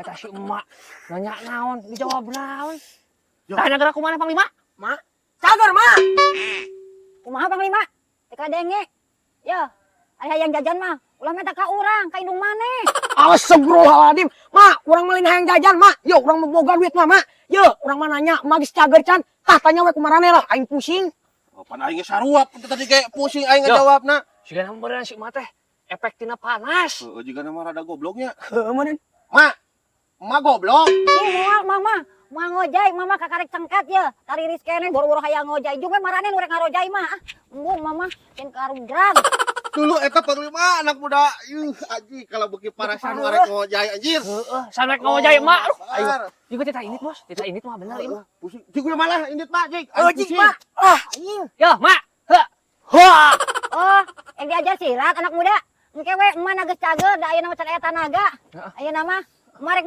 Eta si emak nanya naon, dijawab naon. Tanya gerak kumaha, Panglima? Mak, cager, Mak. Kumaha, Panglima? Teu kadenge. Ya, ari hayang jajan mah ulah minta ka urang, ka indung maneh. Astagfirullahaladzim. Mak, urang mah lain hayang jajan, Mak. Yo, urang mah boga duit mah, Mak. Yo, urang mah nanya, emak geus cager can. Tah, tanya we ku maraneh lah, aing pusing. Oh, pan aing ge sarua tadi kayak pusing aing Yo. ngajawabna. Siga meureun si emak teh efek tina panas. Heeh, jiga nama rada gobloknya. Heuh, meureun. Mak, emak goblok. Ih, moal mama, moal ngojay, mama kakarek cengkat ya. Tariris keneh boro-boro hayang ngojay. Jung we maraneh nu rek ngarojay mah. Ah, embung mama sieun karudrag. Dulu eta Panglima anak muda. Yuh, aji kalau beuki parasan nu arek ngojay anjir. Heeh, sampe ngojay emak. Aduh, ayo. Ayo. Juga tita indit, Bos. Tita indit mah bener ieu mah. Pusing. Jig udah malah indit, Mak, jig. Oh, jig, Mak. Ah, anjing. Ya, Mak. Heh. Wah. Oh, yang diajar silat anak muda. Engke we emak geus cager, da ayeuna mah can aya tanaga. Heeh. Ayeuna mah emak rek.